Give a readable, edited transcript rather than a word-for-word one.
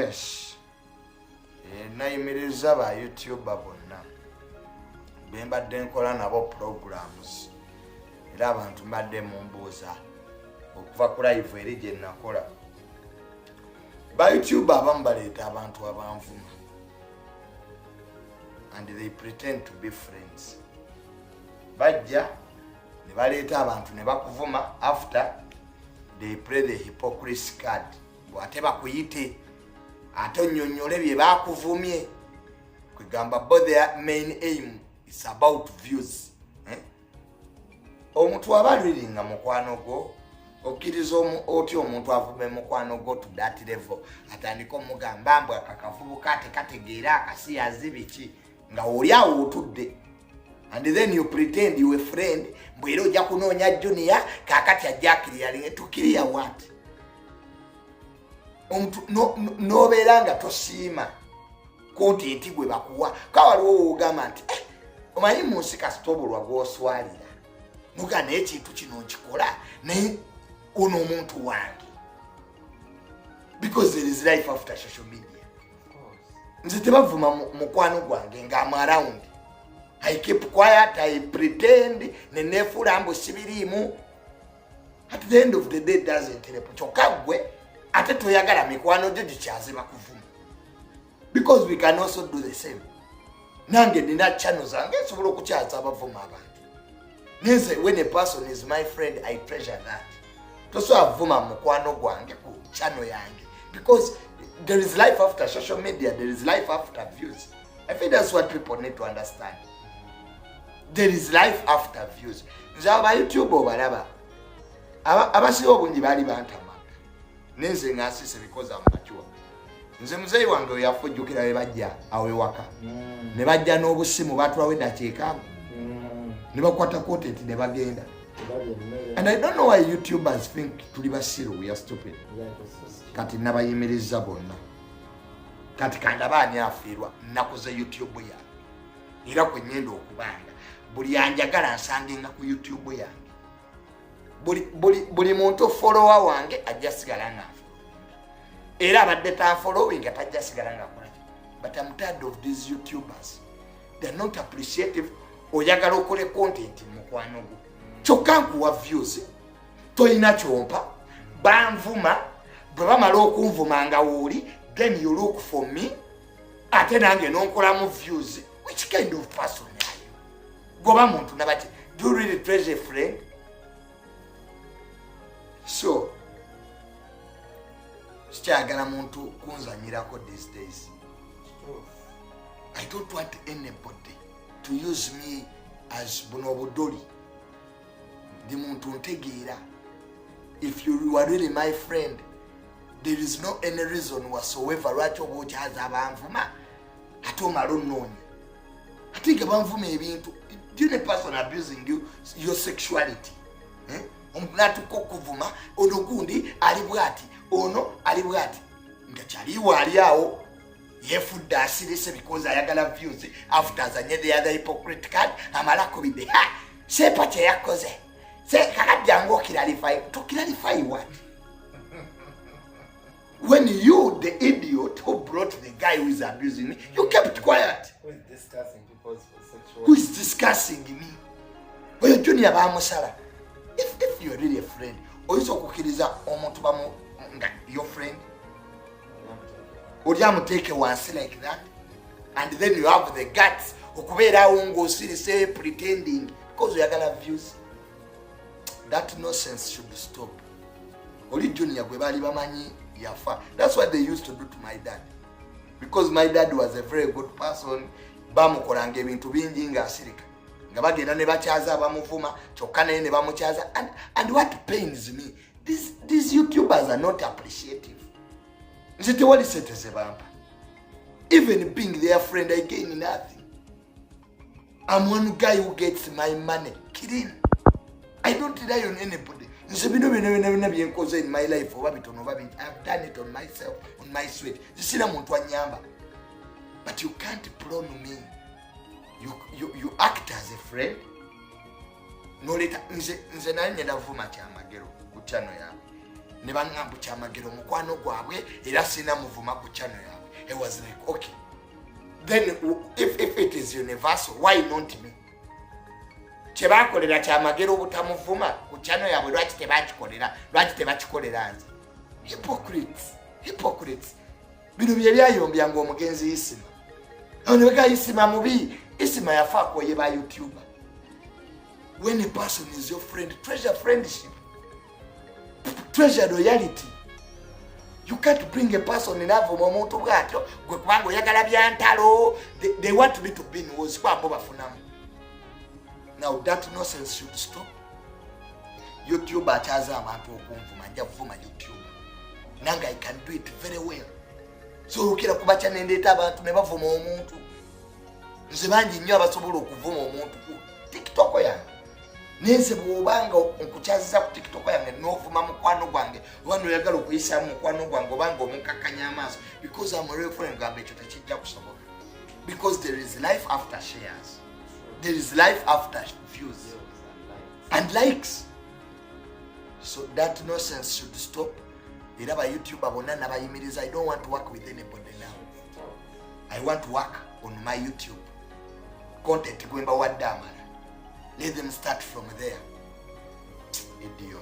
Yes. Nayimiriza ba YouTuber bonna bembadde nkola nabo programs, era abantu mbadde mumbuuza okuva ku live eri gye nakola. Ba YouTuber abamu baleeta abantu abanvuma and they pretend to be friends. Bajja ne baleeta abantu ne bakuvuma. After, they play the hypocrisy card, bwate bakuyite ate onnyonnyole bye bakuvumye. Kwegamba bo their main aim is about views, eh? Omuntu aba alwiringa mukwano gwo, okkiriza otya omuntu avume mukwano gwo to that level, atandike omugamba mbu akakavubuka tekategeera, akasiyazi, biki, nga oli awo otudde, and then you pretend you a friend, mbwe era ojja kunoonya Junior kakati ajja aclearinge? To clear what? Omuntu n'obeera nga tosiima content gwe bakuwa. Ka waliwo wogamba nti, "Eh, omanyi mu nsi kasita obulwa gw'oswalira nuga, naye ekintu kino nkikola, naye ono omuntu wange," because there is life after social media. Nze tebavuma mukwano gwange nga am around. I keep quiet, I pretend, nenefuula mbu sibiriimu. At the end of the day, doesn't help. Kyokka gwe ate toyagala mikwano gyo gikyaze bakuvuma, because we can also do the same. Nange nina channel zange, nsobola okukyaza abavuma abantu. Nenze when a person is my friend, I treasure that. Tosobola vuma mukwano gwange ku channel yange, because there is life after social media, there is life after views. I think that's what people need to understand. There is life after views. Nze aba YouTube obalaba, abasinga obungi baali bantamaga, nenze nga nsise because am mature. Nze muzeeyi wange we yafa, ojjukira we bajja awo ewaka ne bajja n'obusimu, batulawo eddakiika ne bakwata content ne bagenda. And I don't know why YouTubers think tuli basiru, we are stupid. Kati nabayimiriza bonna. Kati kandaba ani afiirwa. Nakoze YouTube yange, era kwe nyenda okubanga buli anjagala nsangenga ku YouTube yange. Buli muntu follower wange ajja sigala nga nfollowinga, era abadde tanfollowinga tajja sigala nga akolaki. But I'm tired of these YouTubers. They're not appreciative. Oyagala okole content mukwano gwo, kyokka nkuwa views, toyina kyompa. Banvuma, bwe bamala okunvuma nga wooli, then you look for me, ate nange nonkolamu views. Which kind of person are you? Goba muntu nabaki? Do you really treasure a friend? So sikyagala muntu kunzanyirako these days. I don't want anybody to use me as buno obudoli. Ndi muntu ntegeera. If you are really my friend, there is no any reason whatsoever lwaki oba okyaza abanvuma, ate omala onnoonya, ate nga banvuma ebintu. Do you know a person abusing you, your sexuality, eh? Omuntu natuka okuvuma, ono gundi ali bwati, ono ali bwati, nga kyaliwo ali awo yefudde asirise because ayagala views. After, azanye the other hypocrite card, amala akubidde, "Ha, Sepa kyeyakoze kakati jangu oclarify." To clarify what, when you, the idiot who brought the guy who is abusing me, you kept quiet? Who is discussing people's sexual Who is discussing me? Oyo Junior bamusala. If you're really a friend, oyinza okukkiriza omuntu bamu nga your friend oli amuteeke wansi like that, and then you have the guts okubeerawo ng'osirise pretending because oyagala views? That nonsense should stop. Oli Junior gwe baali bamanyi yafa. That's what they used to do to my dad, because my dad was a very good person. Bamukolanga ebintu bingi ng'asirika, nga bagenda ne bakyaza abamuvuma, kyokka naye ne bamukyaza. And what pains me, these YouTubers are not appreciative. Nze tewali sente ze bampa. Even being their friend, I gain nothing. I'm one guy who gets my money clean. I don't rely on anybody. Nze bino byona byona byona byenkoze in my life, oba bitono oba bingi, I've done it on myself, on my sweat. Sisira muntu anyamba. But you can't prone me. You act as a friend, noleta. Nze naye ngenda vuma Kyamagero ku channel yange. Ne baŋŋamba Kyamagero mukwano gwabwe, era sina muvuma ku channel yaabwe. I was like, "Okay, then if it is universal, why not me?" Kyebakolera Kyamagero obutamuvuma ku channel yaabwe, lwaki tebakikolera, lwaki tebakikolera nze? Hypocrites, hypocrites. Bino bye byayombyanga omugenzi Isima. Onebega Isima mubi. Isima yafaako ye ba YouTuber. When a person is your friend, treasure friendship, treasure loyalty. You can't bring a person navuma omuntu bwatyo gwe kubanga oyagala byantalo. They want me to be in wars kwambo bafunamu. Now that nonsense should stop. YouTube akyaza abantu okunvuma, nja kuvuma YouTube nange. I can do it very well. So olukira kuba nendeeta abantu ne bavuma omuntu. Nze bangi nnyo abasobola okuvuma omuntu ku TikTok yange, nenze bwobanga nkukyaziza ku TikTok yange novuma mukwano gwange oba noyagala okuyisamu mukwano gwange obanga omukakanya amaaso because am a real friend, gamba ekyo tekijja kusoboka, because there is life after shares, there is life after views and likes. So that nonsense should stop. Era ba YouTuber bonna nabayimiriza. I don't want to work with anybody now. I want to work on my YouTube content. Gwe mbawadde amala, let them start from there. Idiot.